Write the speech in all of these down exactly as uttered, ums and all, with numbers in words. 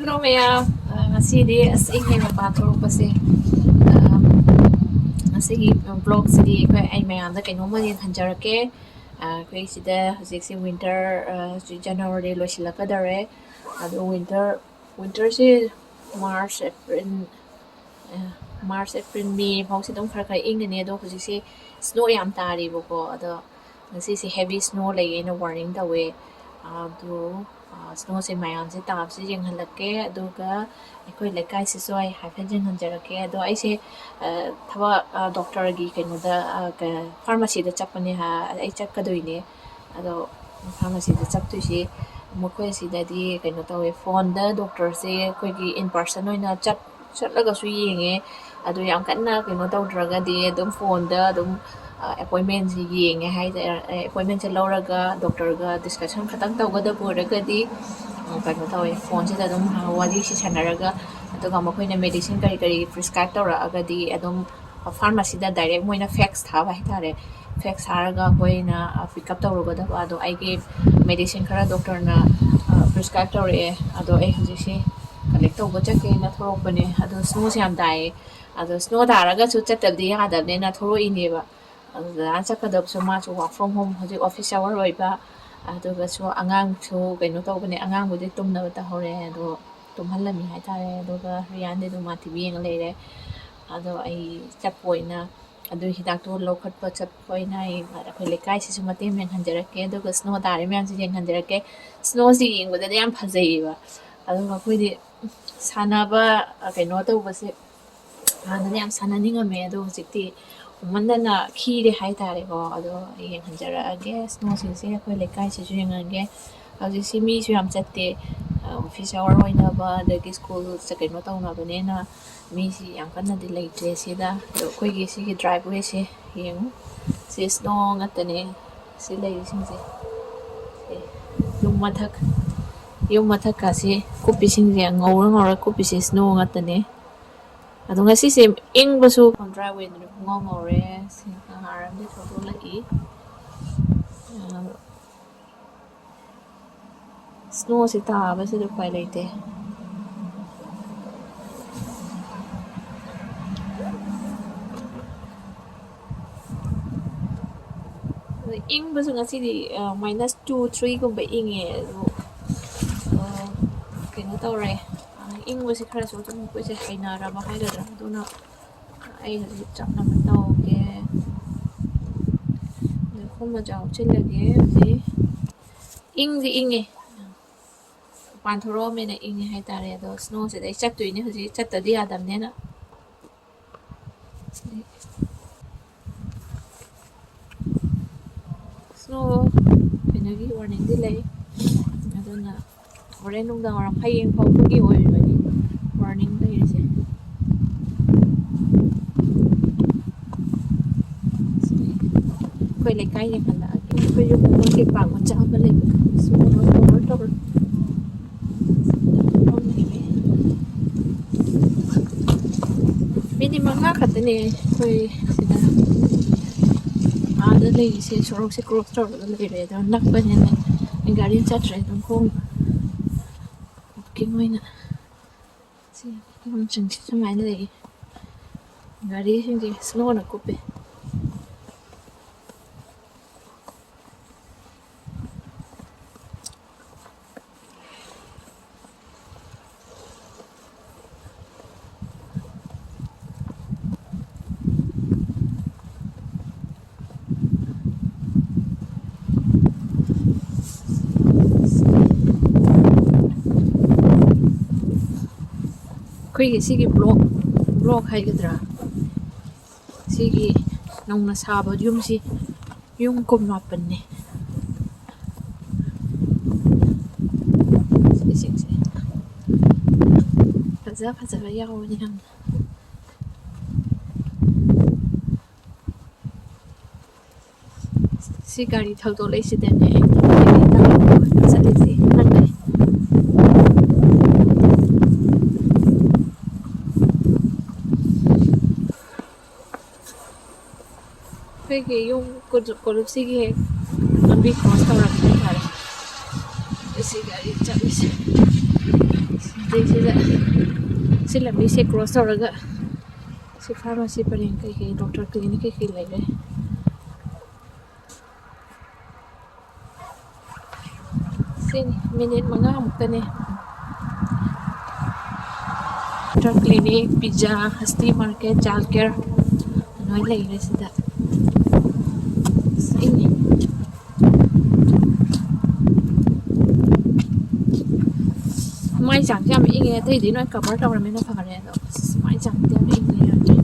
Hello ꯃꯌꯥꯝ꯫ ꯑ, ꯉꯁꯤꯗꯤ ꯑꯁ ꯏꯪꯉꯦ ꯃꯄꯥꯟ ꯊꯣꯛꯂꯛꯄꯁꯦ꯫ ꯑ, ꯉꯁꯤꯒꯤ ꯕ꯭ꯂꯣꯛꯁꯤꯗꯤ ꯑꯩꯈꯣꯏ, ꯑꯩ ꯃꯌꯥꯝꯗ ꯀꯩꯅꯣꯝꯃ ꯌꯦꯡꯍꯟꯖꯔꯛꯀꯦ꯫ ꯑ, ꯑꯩꯈꯣꯏ ꯁꯤꯗ ꯍꯧꯖꯤꯛꯁꯦ ꯋꯤꯟꯇꯔ, ꯑ, ꯖꯅꯋꯥꯔꯤ ꯂꯣꯏꯁꯤꯜꯂꯛꯀꯗꯧꯔꯦ꯫ ꯑꯗꯣ ꯋꯤꯟꯇꯔ, ꯋꯤꯟꯇꯔꯁꯦ ꯃꯥꯔꯆ, ꯑꯦꯄ꯭ꯔꯤꯜ, ꯑ, ꯃꯥꯔꯆ, ꯑꯦꯄ꯭ꯔꯤꯜ, ꯃꯦ ꯐꯥꯎꯁꯦ ꯑꯗꯨꯝ ꯈꯔ ꯈꯔ ꯏꯪꯒꯅꯤ꯫ ꯑꯗꯣ ꯍꯧꯖꯤꯛꯁꯦ ꯁ꯭ꯅꯣ ꯌꯥꯝ ꯇꯥꯔꯤꯕꯀꯣ꯫ ꯑꯗꯣ ꯉꯁꯤꯁꯦ ꯍꯦꯕꯤ ꯁ꯭ꯅꯣ ꯂꯩꯌꯦꯅ ꯋꯥꯔꯅꯤꯡ ꯇꯧꯋꯦ꯫ ꯑꯗꯣ, ꯑ, ꯁ꯭ꯅꯣꯁꯦ ꯃꯌꯥꯝꯁꯦ ꯇꯥꯕꯁꯦ ꯌꯦꯡꯍꯜꯂꯛꯀꯦ꯫ ꯑꯗꯨꯒ ꯑꯩꯈꯣꯏ ꯂꯩꯀꯥꯏꯁꯤꯁꯨ ꯑꯩ ꯍꯥꯏꯐꯦꯠ ꯌꯦꯡꯍꯟꯖꯔꯛꯀꯦ꯫ ꯑꯗꯣ ꯑꯩꯁꯦ, ꯑ, ꯊꯕꯛ, ꯑ, ꯗꯣꯛꯇꯔꯒꯤ ꯀꯩꯅꯣꯗ, ꯑ, ꯀ-, ꯐꯥꯔꯃꯥꯁꯤꯗ ꯆꯠꯄꯅꯦ ꯍꯥ-, ꯑꯩ ꯆꯠꯀꯗꯣꯏꯅꯦ꯫ ꯑꯗꯣ ꯐꯥꯔꯃꯥꯁꯤꯗ ꯆꯠꯇꯣꯏꯁꯦ ꯃꯈꯣꯏ ꯑꯁꯤꯗꯗꯤ ꯀꯩꯅꯣ ꯇꯧꯋꯦ, ꯐꯣꯟꯗ ꯗꯣꯛꯇꯔꯁꯦ ꯑꯩꯈꯣꯏꯒꯤ in person ꯑꯣꯏꯅ ꯆꯠ-, ꯆꯠꯂꯒꯁꯨ ꯌꯦꯡꯉꯦ꯫ ꯑꯗꯣ ꯌꯥꯝ ꯀꯟꯅ ꯀꯩꯅꯣ ꯇꯧꯗ꯭ꯔꯒꯗꯤ ꯑꯗꯨꯝ ꯐꯣꯟꯗ ꯑꯗꯨꯝ, ꯑ, ꯑꯦꯄꯣꯏꯟꯃꯦꯟꯁꯦ ꯌꯦꯡꯉꯦ ꯍꯥꯏꯇꯥꯔꯦ꯫ ꯑꯦꯄꯣꯏꯟꯃꯦꯟꯁꯦ ꯂꯧꯔꯒ ꯗꯣꯛꯇꯔꯒ ꯗꯤꯁꯀꯁꯟ ꯈꯛꯇꯪ ꯇꯧꯒꯗꯕ ꯑꯣꯏꯔꯒꯗꯤ, ꯑ, ꯀꯩꯅꯣ ꯇꯧꯋꯦ, ꯐꯣꯟꯁꯤꯗ ꯑꯗꯨꯝ ꯋꯥꯔꯤꯁꯤ ꯁꯥꯟꯅꯔꯒ, ꯑꯗꯨꯒ ꯃꯈꯣꯏꯅ ꯃꯦꯗꯤꯁꯤꯟ ꯀꯔꯤ ꯀꯔꯤ ꯄ꯭ꯔꯤꯁꯀ꯭ꯔꯥꯏꯕ ꯇꯧꯔꯛꯑꯒꯗꯤ ꯑꯗꯨꯝ ꯐꯥꯔꯃꯥꯁꯤꯗ ꯗꯥꯏꯔꯦꯛ ꯃꯣꯏꯅ ꯐꯦꯛꯁ ꯊꯥꯕ ꯍꯥꯏꯇꯥꯔꯦ꯫ ꯐꯦꯛꯁ ꯊꯥꯔꯒ ꯑꯩꯈꯣꯏꯅ ꯄꯤꯛ ꯑꯞ ꯇꯧꯔꯨꯒꯗꯕ꯫ ꯑꯗꯣ ꯑꯩꯒꯤ ꯃꯦꯗꯤꯁꯤꯟ ꯈꯔ ꯗꯣꯛꯇꯔꯅ, ꯑ, ꯄ꯭ꯔꯤꯁꯀ꯭ꯔꯥꯏꯕ ꯇꯧꯔꯛꯑꯦ꯫ ꯑꯗꯣ ꯑꯩ ꯍꯧꯖꯤꯛꯁꯦ ꯀꯂꯦꯛ ꯇꯧꯕ ꯆꯠꯀꯦꯅ ꯊꯣꯛꯂꯛꯄꯅꯦ꯫ ꯑꯗꯣ ꯁ꯭ꯅꯣꯁꯦ ꯌꯥꯝ ꯇꯥꯏꯌꯦ꯫ ꯑꯗꯣ ꯁ꯭ꯅꯣ ꯇꯥꯔꯒꯁꯨ ꯆꯠꯇꯕꯗꯤ ꯌꯥꯗꯕꯅꯤꯅ ꯊꯣꯛꯂꯛꯏꯅꯦꯕ꯫ ꯑꯗꯨꯗ ꯆꯠꯀꯗꯕꯁꯨ ꯃꯥꯁꯨ work from home, ꯍꯧꯖꯤꯛ office hour ꯑꯣꯏꯕ꯫ ꯑꯗꯨꯒꯁꯨ ꯑꯉꯥꯡꯁꯨ ꯀꯩꯅꯣ ꯇꯧꯕꯅꯦ, ꯑꯉꯥꯡꯕꯨꯗꯤ ꯇꯨꯝꯅꯕ ꯇꯧꯍꯧꯔꯦ꯫ ꯑꯗꯣ ꯇꯨꯝꯍꯜꯂꯝꯃꯤ ꯍꯥꯏꯇꯥꯔꯦ꯫ ꯑꯗꯨꯒ ꯔꯤꯌꯥꯟꯗꯤ ꯑꯗꯨꯝ ꯃꯥ ꯇꯤ ꯚꯤ ꯌꯦꯡꯉ ꯂꯩꯔꯦ꯫ ꯑꯗꯣ ꯑꯩ ꯆꯠꯄ ꯑꯣꯏꯅ ꯑꯗꯨ ꯍꯤꯗꯥꯛꯇꯣ ꯂꯧꯈꯠꯄ ꯆꯠꯄ ꯑꯣꯏꯅ ꯑꯩ, ꯑꯩꯈꯣꯏ ꯂꯩꯀꯥꯏꯁꯤꯁꯨ ꯃꯇꯦꯛ ꯑꯃ ꯌꯦꯡꯍꯟꯖꯔꯛꯀꯦ꯫ ꯑꯗꯨꯒ ꯁ꯭ꯅꯣ ꯇꯥꯔꯤ ꯃꯌꯥꯝꯁꯦ ꯌꯦꯡꯍꯟꯖꯔꯛꯀꯦ꯫ ꯁ꯭ꯅꯣꯁꯦ ꯌꯦꯡꯕꯗꯗꯤ ꯌꯥꯝ ꯐꯖꯩꯌꯦꯕ꯫ ꯑꯗꯨꯒ ꯑꯩꯈꯣꯏꯗꯤ ꯁꯥꯟꯅꯕ, ꯀꯩꯅꯣ ꯇꯧꯕꯁꯦ ꯍꯥꯟꯅꯗꯤ ꯌꯥꯝ ꯁꯥꯟꯅꯅꯤꯡꯉꯝꯃꯦ, ꯑꯗꯣ ꯍꯧꯖꯤꯛꯇꯤ ꯎꯃꯟꯗꯅ ꯈꯤꯔꯦ ꯍꯥꯏꯇꯥꯔꯦꯀꯣ꯫ ꯑꯗꯣ ꯑꯩ ꯌꯦꯡꯍꯟꯖꯔꯛꯑꯒꯦ, ꯁ꯭ꯅꯣꯁꯤꯡꯁꯦ ꯑꯩꯈꯣꯏ ꯂꯩꯀꯥꯏꯁꯤꯁꯨ ꯌꯦꯡꯍꯟꯒꯦ꯫ ꯍꯧꯖꯤꯛꯁꯤ ꯃꯤꯁꯨ ꯌꯥꯝ ꯆꯠꯇꯦ꯫ ꯑ, office hour ꯑꯣꯏꯅꯕ, ꯑꯗꯒꯤ ꯁ꯭ꯀꯨꯜ ꯀꯩꯅꯣ ꯇꯧꯅꯕꯅꯤꯅ ꯃꯤꯁꯤ ꯌꯥꯝ ꯀꯟꯅꯗꯤ ꯂꯩꯇ꯭ꯔꯦ ꯁꯤꯗ꯫ ꯑꯗꯣ ꯑꯩꯈꯣꯏꯒꯤ ꯁꯤꯒꯤ drivewayꯁꯦ ꯌꯦꯡꯉꯨ, ꯁꯤ ꯁ꯭ꯅꯣ ꯉꯥꯛꯇꯅꯦ ꯁꯤ ꯂꯩꯔꯤꯁꯤꯡꯁꯦ꯫ ꯁꯦ, ꯌꯨꯝ ꯃꯊꯛ, ꯌꯨꯝ ꯃꯊꯛꯀꯁꯤ ꯀꯨꯞꯄꯤꯁꯤꯡꯁꯦ ꯉꯧꯔ ꯉꯧꯔ ꯀꯨꯞꯄꯤꯁꯦ ꯁ꯭ꯅꯣ ꯉꯥꯛꯇꯅꯦ꯫ ꯑꯗꯣ ꯉꯁꯤꯁꯦ ꯏꯪꯕꯁꯨ drivewayꯗꯨꯅ ꯄꯨꯡꯉꯧ ꯉꯧꯔꯦ꯫ ꯁꯤ ꯀꯪꯂꯥꯔꯣꯝꯗꯒꯤ ꯊꯧꯗꯣꯛꯂꯛꯏ꯫ ꯑ, ꯁ꯭ꯅꯣꯁꯦ ꯇꯥꯕꯁꯤꯗ ꯎꯄꯥꯏ ꯂꯩꯇꯦ꯫ ꯏꯪꯕꯁꯨ ꯉꯁꯤꯗꯤ, ꯑ, minus two, threeꯒꯨꯝꯕ ꯏꯪꯉꯦ꯫ ꯑꯗꯨ, ꯑ, ꯀꯩꯅꯣ ꯇꯧꯔꯦ꯫ ꯑ, ꯏꯪꯕꯁꯦ ꯈꯔꯁꯨ ꯑꯗꯨꯝ ꯑꯩꯈꯣꯏꯁꯦ ꯍꯩꯅꯔꯕ ꯍꯥꯏꯒꯗ꯭ꯔꯥ? ꯑꯗꯨꯅ ꯑꯩ ꯍꯧꯖꯤꯛ ꯆꯥꯛ ꯑꯃ ꯇꯧꯒꯦ꯫ ꯑꯗꯨ ꯈꯨꯝ ꯃꯖꯥ ꯍꯥꯞꯆꯤꯜꯂꯒꯦ ꯍꯧꯖꯤꯛ꯫ ꯏꯪꯗꯤ ꯏꯪꯉꯦ꯫ ꯃꯄꯥꯟ ꯊꯣꯛꯂꯛꯑꯝꯃꯦꯅ ꯏꯪꯉꯦ ꯍꯥꯏꯇꯥꯔꯦ꯫ ꯑꯗꯣ snowꯁꯤꯗ ꯑꯩ ꯆꯠꯇꯣꯏꯅꯦ ꯍꯧꯖꯤꯛ, ꯆꯠꯇꯗꯤ ꯌꯥꯗꯕꯅꯤꯅ꯫ Snow ꯀꯩꯅꯣꯒꯤ warningꯗꯤ ꯂꯩ꯫ ꯑꯗꯨꯅ ꯍꯣꯔꯦꯟ ꯅꯨꯡꯗꯥꯡ ꯋꯥꯏꯔꯝ, ꯍꯌꯦꯡ ꯐꯥꯎꯕꯒꯤ ꯑꯣꯏꯔꯤꯕꯅꯤ warning ꯂꯩꯔꯤꯁꯦ꯫ ꯑꯩꯈꯣꯏ ꯂꯩꯀꯥꯏ ꯌꯦꯡꯍꯜꯂꯛꯑꯒꯦ꯫ ꯑꯩꯈꯣꯏ ꯌꯨꯝ ꯃꯅꯥꯛꯀꯤ park ꯃꯆꯥ ꯑꯃ ꯂꯩꯕꯗꯣ꯫ Snow cover ꯇꯧꯔ꯫ Minute ꯃꯉꯥ ꯈꯛꯇꯅꯦ ꯑꯩꯈꯣꯏ ꯁꯤꯗ, ꯑꯥꯗ ꯂꯩꯔꯤꯁꯦ, ꯁꯣꯔꯣꯛꯁꯦ cross ꯇꯧꯔꯒ ꯂꯩꯔꯦ꯫ ꯑꯗꯣ ꯅꯛꯄꯅꯤꯅ ꯑꯩ ꯒꯥꯔꯤ ꯆꯠꯇ꯭ꯔꯦ, ꯑꯗꯨꯝ ꯈꯣꯡꯅ walking ꯑꯣꯏꯅ꯫ ꯁꯤ ꯌꯨꯝꯁꯤꯡꯁꯤ ꯁꯨꯃꯥꯏꯅ ꯂꯩ꯫ ꯒꯥꯔꯤꯁꯤꯡꯁꯦ snowꯅ ꯀꯨꯞꯄꯦ꯫ ꯑꯩꯈꯣꯏꯒꯤ ꯁꯤꯒꯤ block, block ꯍꯥꯏꯒꯗ꯭ꯔꯥ, ꯁꯤꯒꯤ ꯅꯧꯅ ꯁꯥꯕ ꯌꯨꯝꯁꯤ ꯌꯨꯝ ꯀꯨꯟꯃꯥꯄꯟꯅꯦ꯫ ꯁꯤꯁꯤꯡꯁꯦ ꯐꯖ ꯐꯖꯕ ꯌꯥꯎꯕꯅꯤ ꯌꯥꯝꯅ꯫ ꯁꯤ ꯒꯥꯔꯤ ꯊꯧꯗꯣꯛꯂꯛꯏꯁꯤꯗꯅꯦ ꯑꯩ ꯆꯠꯂꯤꯁꯦ꯫ ꯑꯩꯈꯣꯏꯒꯤ ꯌꯨꯝ ꯀꯣꯂꯨꯞ-, ꯀꯣꯂꯨꯞꯁꯤꯒꯤ ꯍꯦꯛ ꯂꯝꯕꯤ cross ꯇꯧꯔꯛꯄ ꯍꯥꯏꯇꯥꯔꯦ꯫ ꯑꯁꯤ ꯒꯥꯔꯤ ꯆꯠꯂꯤꯁꯦ꯫ ꯁꯤꯗꯩꯁꯤꯗ ꯁꯤ ꯂꯝꯕꯤꯁꯦ cross ꯇꯧꯔꯒ ꯁꯤ pharmacy ꯄꯔꯦꯡ ꯀꯩꯀꯩ, doctor clinic ꯀꯩꯀꯩ ꯂꯩꯔꯦ꯫ ꯁꯤꯅꯤ, minute ꯃꯉꯥꯃꯨꯛꯇꯅꯦ꯫ Doctor clinic, pizza, Hasti market, child care ꯂꯣꯏ ꯂꯩꯔꯦ ꯁꯤꯗ꯫ ꯁꯤꯅꯤ꯫ ꯃꯥꯏ ꯆꯥꯡꯁꯦ ꯌꯥꯝ ꯏꯪꯉꯦ, ꯑꯇꯩꯗꯤ ꯂꯣꯏ cover ꯇꯧꯔꯃꯤꯅ ꯐꯔꯦ, ꯑꯗꯣ ꯑꯁ, ꯃꯥꯏ ꯆꯥꯡꯁꯦ ꯌꯥꯝ ꯏꯪꯉꯦ, ꯌꯥꯗ꯭ꯔꯦ꯫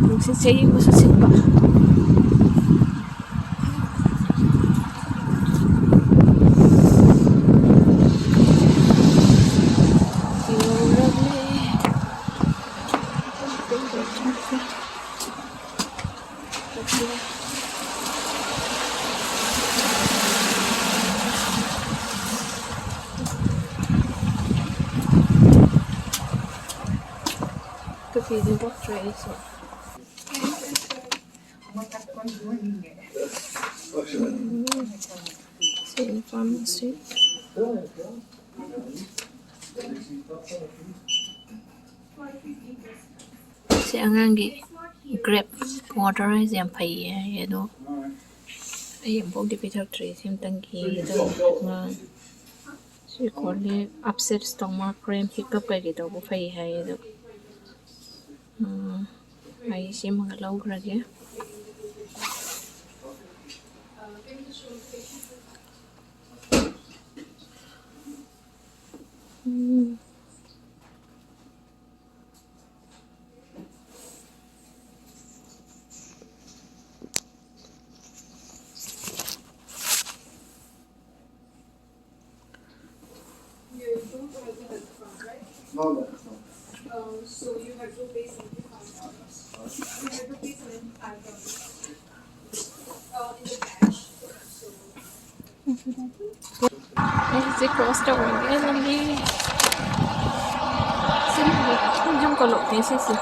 ꯅꯨꯡꯁꯤꯠꯁꯦ ꯑꯏꯪꯕꯁꯨ ꯁꯤꯠꯄ꯫ ꯌꯧꯔꯛꯂꯦ꯫ ꯀꯣꯐꯤꯗꯤ ꯄꯣꯠꯇ꯭ꯔꯦ ꯑꯩꯁꯨ꯫ ꯁꯤ ꯐꯥꯔꯃꯥꯁꯤ꯫ ꯁꯤ ꯑꯉꯥꯡꯒꯤ grape water ꯍꯥꯏꯁꯦ ꯌꯥꯝ ꯐꯩꯌꯦ ꯍꯥꯏꯌꯦ, ꯑꯗꯣ ꯑꯩ ꯑꯃꯨꯛꯐꯥꯎꯗꯤ ꯄꯤꯊꯛꯇ꯭ꯔꯤ꯫ ꯁꯤ ꯑꯝꯇꯪ ꯌꯦꯡꯒꯦ ꯇꯧꯕꯅꯦ꯫ ꯑꯉꯥꯡ ꯁꯤ ꯈꯣꯠꯂꯤ, upset stomach cramp, hiccup ꯀꯩꯀꯩ ꯇꯧꯕ ꯐꯩ ꯍꯥꯏꯌꯦ, ꯑꯗꯣ ꯎꯝ, ꯑꯩ ꯁꯤꯃꯒ ꯂꯧꯈ꯭ꯔꯒꯦ꯫ ꯎꯝ꯫ ꯑꯩ ꯍꯧꯖꯤꯛ cross ꯇꯧꯔꯒꯦ ꯂꯝꯕꯤ꯫ ꯁꯤ ꯂꯝꯕꯤ ꯌꯨꯝ ꯀꯣꯂꯨꯞꯅꯦ ꯁꯤꯁꯦ꯫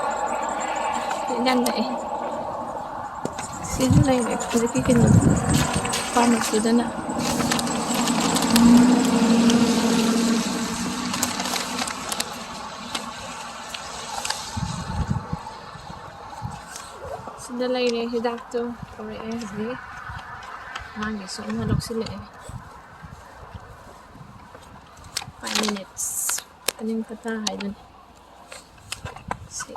ꯌꯥꯝ ꯅꯛꯑꯦ꯫ ꯁꯤꯗ ꯂꯩꯔꯦ ꯍꯧꯖꯤꯛꯀꯤ ꯀꯩꯅꯣꯗꯣ, ꯐꯥꯔꯃꯥꯁꯤꯗꯅ꯫ ꯁꯤꯗ ꯂꯩꯔꯦ, ꯍꯤꯗꯥꯛꯇꯣ ꯄꯨꯔꯛꯑꯦ ꯍꯧꯖꯤꯛ꯫ ꯃꯥꯒꯤꯁꯨ ꯑꯃ ꯂꯧꯁꯤꯜꯂꯛꯑꯦ꯫ Five minutes ꯑꯅꯤꯡ ꯐꯇꯥ ꯍꯥꯏꯗꯨꯅꯤ꯫ ꯁꯤ,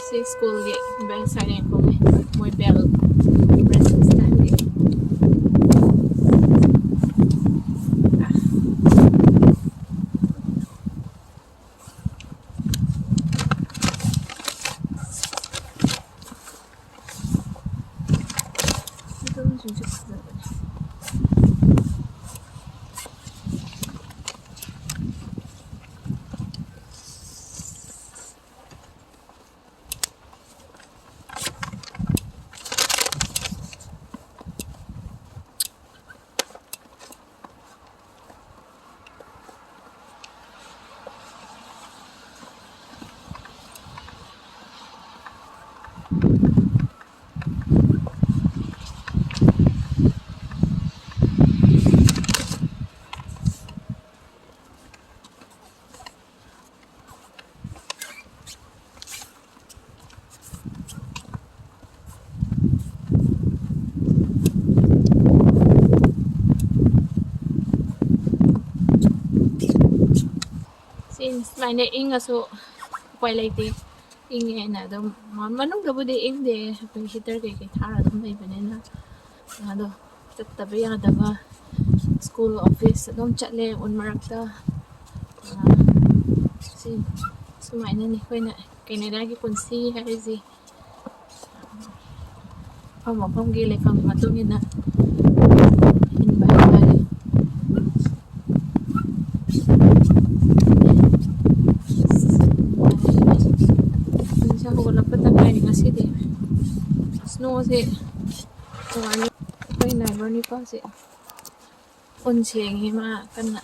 ꯁꯤ ꯁ꯭ꯀꯨꯜꯒꯤ bell siren ꯈꯣꯡꯉꯦ꯫ ꯃꯣꯏ bell, French Christianꯒꯤ꯫ ꯑꯗꯨꯝꯁꯤꯡꯁꯨ ꯐꯖꯕꯅꯦ꯫ ꯁꯤ ꯁꯨꯃꯥꯏꯅ ꯏꯪꯉꯁꯨ ꯎꯄꯥꯏ ꯂꯩꯇꯦ꯫ ꯏꯪꯉꯦꯅ ꯑꯗꯨꯝ ꯃ-, ꯃꯅꯨꯡꯗꯕꯨꯗꯤ ꯏꯪꯗꯦ, ꯑꯩꯈꯣꯏ heater ꯀꯩꯀꯩ ꯊꯥꯔ ꯑꯗꯨꯝ ꯂꯩꯕꯅꯤꯅ꯫ ꯑꯗꯣ ꯆꯠꯇꯕ ꯌꯥꯗꯕ, school, office ꯑꯗꯨꯝ ꯆꯠꯂꯦ ꯎꯟ ꯃꯔꯛꯇ꯫ ꯑ, ꯁꯤ ꯁꯨꯃꯥꯏꯅꯅꯤ ꯑꯩꯈꯣꯏꯅ ꯀꯦꯅꯦꯗꯥꯒꯤ ꯄꯨꯟꯁꯤ ꯍꯥꯏꯔꯤꯁꯤ꯫ ꯃꯐꯝ ꯃꯐꯝꯒꯤ ꯂꯩꯐꯝꯒꯤ ꯃꯇꯨꯡ ꯏꯟꯅ ꯍꯤꯡꯕ ꯍꯥꯏꯇꯥꯔꯦ꯫ ꯅꯨꯡꯁꯥ ꯍꯧꯒꯠꯂꯛꯄꯗ ꯉꯥꯏꯔꯤ ꯉꯁꯤꯗꯤ꯫ Snowꯁꯦ ꯇꯣꯉꯥꯟꯕ꯫ ꯑꯩꯈꯣꯏ neighbor ꯅꯤꯄꯥꯁꯦ ꯎꯟ ꯁꯦꯡꯉꯤ ꯃꯥ ꯀꯟꯅ꯫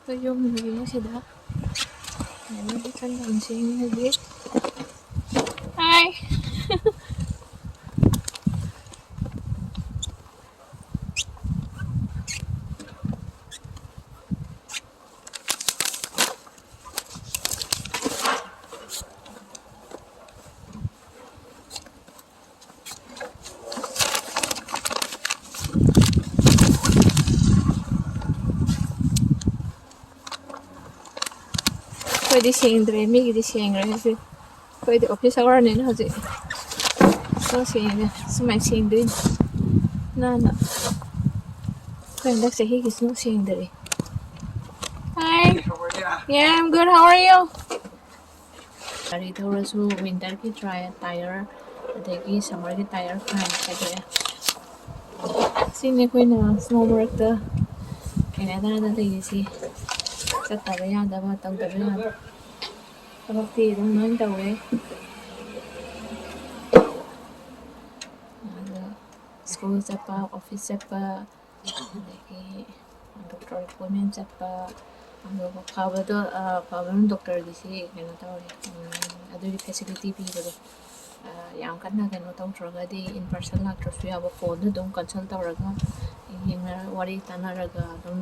ꯑꯩꯈꯣꯏ ꯌꯨꯝꯗꯒꯤ ꯁꯤꯗ ꯀꯩꯅꯣꯒꯤ ꯀꯟꯅ ꯎꯟ ꯁꯦꯡꯉꯤ ꯍꯧꯖꯤꯛ꯫ Hi꯫ ꯁꯤ ꯁꯦꯡꯗ꯭ꯔꯦ, ꯃꯤꯒꯤꯗꯤ ꯁꯦꯡꯈ꯭ꯔꯦ ꯉꯁꯤ꯫ ꯑꯩꯈꯣꯏꯗꯤ office hourꯅꯤꯅ ꯍꯧꯖꯤꯛ꯫ Snow ꯁꯦꯡꯉꯦ, ꯁꯨꯃꯥꯏꯅ ꯁꯦꯡꯗꯣꯏꯅꯤ ꯅꯥꯟꯅ꯫ ꯑꯩꯈꯣꯏ ꯍꯟꯗꯛ ꯆꯍꯤꯒꯤ snow ꯁꯦꯡꯗꯔꯤ꯫ Hi. Yeah, I'm good. How are you? ꯒꯥꯔꯤ ꯊꯧꯔꯁꯨ winterꯒꯤ ꯇꯥꯏꯌꯔ, ꯑꯗꯒꯤ summerꯒꯤ ꯇꯥꯏꯌꯔ ꯈꯥꯏꯅ ꯈꯥꯏꯗꯣꯛꯑꯦ꯫ ꯁꯤꯅꯤ ꯑꯩꯈꯣꯏꯅ snow ꯃꯔꯛꯇ ꯀꯦꯅꯗꯥꯗ ꯂꯩꯔꯤꯁꯤ꯫ ꯆꯠꯇꯕ ꯌꯥꯗꯕ, ꯇꯧꯗꯕ ꯌꯥꯗꯕ ꯊꯕꯛꯇꯤ ꯑꯗꯨꯝ ꯂꯣꯏ ꯇꯧꯋꯦ꯫ ꯑꯗꯣ school ꯆꯠꯄ, office ꯆꯠꯄ, ꯑꯗꯒꯤ doctor appointment ꯆꯠꯄ, ꯑꯗꯨꯒ ꯐꯕꯗꯣ, ꯑ, ꯐꯕ doctorꯒꯤꯁꯤ ꯀꯩꯅꯣ ꯇꯧꯔꯦ, ꯎꯝ, ꯑꯗꯨꯒꯤ facility ꯄꯤꯕꯗꯣ, ꯑ, ꯌꯥꯝ ꯀꯟꯅ ꯀꯩꯅꯣ ꯇꯧꯗ꯭ꯔꯒꯗꯤ in person ꯂꯥꯛꯇ꯭ꯔꯁꯨ ꯌꯥꯕ, phoneꯗ ꯑꯗꯨꯝ consult ꯇꯧꯔꯒ ꯌꯦꯡꯅꯔ-, ꯋꯥꯔꯤ ꯇꯥꯅꯔꯒ ꯑꯗꯨꯝ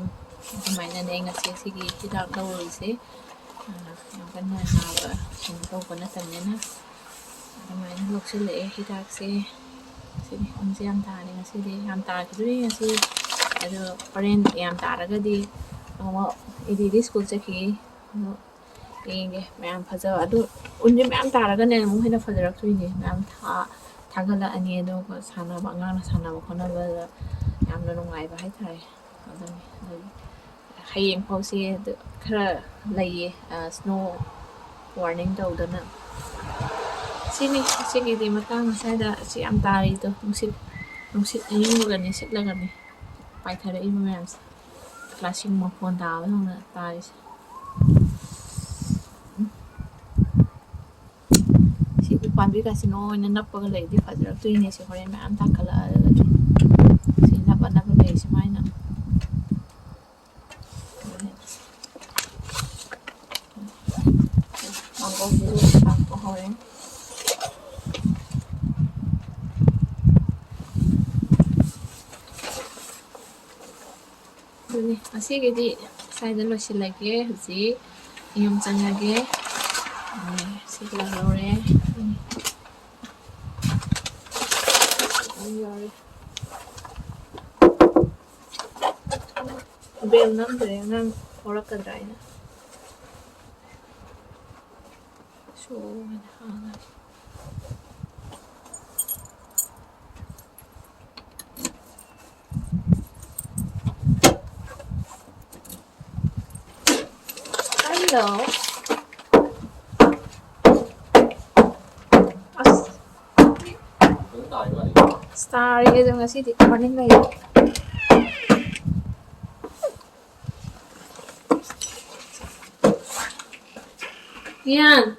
ꯑꯗꯨꯃꯥꯏꯅꯅꯦ ꯉꯁꯤ ꯁꯤꯒꯤ ꯍꯤꯗꯥꯛ ꯂꯧꯔꯨꯔꯤꯁꯦ꯫ ꯑ, ꯌꯥꯝ ꯀꯟꯅ ꯅꯥꯕ ꯀꯩꯅꯣ ꯇꯧꯕ ꯅꯠꯇꯕꯅꯤꯅ ꯑꯗꯨꯃꯥꯏꯅ ꯂꯧꯁꯤꯜꯂꯛꯑꯦ ꯍꯤꯗꯥꯛꯁꯦ꯫ ꯁꯤꯅꯤ, ꯎꯟꯁꯦ ꯌꯥꯝ ꯇꯥꯔꯦ ꯉꯁꯤꯗꯤ, ꯌꯥꯝ ꯇꯥꯈꯤꯗꯣꯔꯤ ꯉꯁꯤ꯫ ꯑꯗꯣ ꯍꯣꯔꯦꯟ ꯌꯥꯝ ꯇꯥꯔꯒꯗꯤ ꯑꯃꯨꯛ ꯏꯗꯤꯗꯤ school ꯆꯠꯈꯤ꯫ ꯑꯗꯣ ꯌꯦꯡꯒꯦ ꯃꯌꯥꯝ ꯐꯖꯕ꯫ ꯑꯗꯨ ꯎꯟꯁꯦ ꯃꯌꯥꯝ ꯇꯥꯔꯒꯅꯦ ꯑꯃꯨꯛ ꯍꯦꯟꯅ ꯐꯖꯔꯛꯇꯣꯏꯅꯦ꯫ ꯃꯌꯥꯝ ꯊꯥ-, ꯊꯥꯒꯠꯂꯛꯑꯅꯤ꯫ ꯑꯗꯨꯒ ꯁꯥꯟꯅꯕ, ꯑꯉꯥꯡꯅ ꯁꯥꯟꯅꯕ ꯈꯣꯠꯅꯕꯗ ꯌꯥꯝꯅ ꯅꯨꯡꯉꯥꯏꯕ ꯍꯥꯏꯇꯥꯔꯦ꯫ ꯑꯗꯨꯅꯤ꯫ ꯑꯗꯨ ꯍꯌꯦꯡ ꯐꯥꯎꯁꯦ ꯑꯗꯨ ꯈꯔ ꯂꯩꯌꯦ, ꯑ, snow warning ꯇꯧꯗꯅ꯫ ꯁꯤꯅꯤ, ꯁꯤꯒꯤꯗꯤ ꯃꯇꯥꯡ ꯑꯁ꯭ꯋꯥꯏꯗ ꯁꯤ ꯌꯥꯝ ꯇꯥꯔꯤꯗꯣ, ꯅꯨꯡꯁꯤꯠ, ꯅꯨꯡꯁꯤꯠ ꯑꯏꯪꯕꯒꯅꯤ ꯁꯤꯠꯂꯒꯅꯤ ꯄꯥꯏꯊꯔꯛꯏꯕ ꯃꯌꯥꯝꯁꯦ꯫ ꯀ꯭ꯂꯥꯁꯤꯡ ꯃꯈꯣꯟ ꯇꯥꯕꯗꯧꯅ ꯇꯥꯔꯤꯁꯦ꯫ ꯁꯤ ꯎꯄꯥꯝꯕꯤꯒꯁꯤ ꯂꯣꯏꯅ ꯅꯞꯄꯒ ꯂꯩꯔꯗꯤ ꯐꯖꯔꯛꯇꯣꯏꯅꯦ꯫ ꯁꯤ ꯍꯣꯔꯦꯟ ꯃꯌꯥꯝ ꯇꯥꯡꯈꯠꯂꯛꯑꯒꯗꯤ ꯁꯤ ꯅꯞꯄ ꯅꯞꯄ ꯂꯩ ꯁꯨꯃꯥꯏꯅ꯫ ꯃꯥꯡꯒꯣꯟꯁꯤꯁꯨ ꯂꯥꯛꯄ ꯍꯧꯔꯦ꯫ ꯑꯗꯨꯅꯤ, ꯉꯁꯤꯒꯤꯗꯤ ꯁ꯭ꯋꯥꯏꯗ ꯂꯣꯏꯁꯤꯜꯂꯒꯦ꯫ ꯍꯧꯖꯤꯛ ꯌꯨꯝ ꯆꯪꯉꯒꯦ꯫ ꯎꯝ, ꯁꯤ ꯂꯥꯛꯍꯧꯔꯦ꯫ ꯎꯝ꯫ ꯌꯥꯔꯦ꯫ Bell ꯅꯝꯗ꯭ꯔꯦ, ꯑꯉꯥꯡ ꯊꯣꯛꯂꯛꯀꯗ꯭ꯔꯥ ꯍꯥꯏꯅ꯫ Hello. ꯑꯁ꯫ ꯑꯁ, ꯇꯥꯔꯦ ꯑꯗꯣ ꯉꯁꯤꯗꯤ warning ꯂꯩꯌꯦ꯫ ꯃꯤꯌꯥꯟ꯫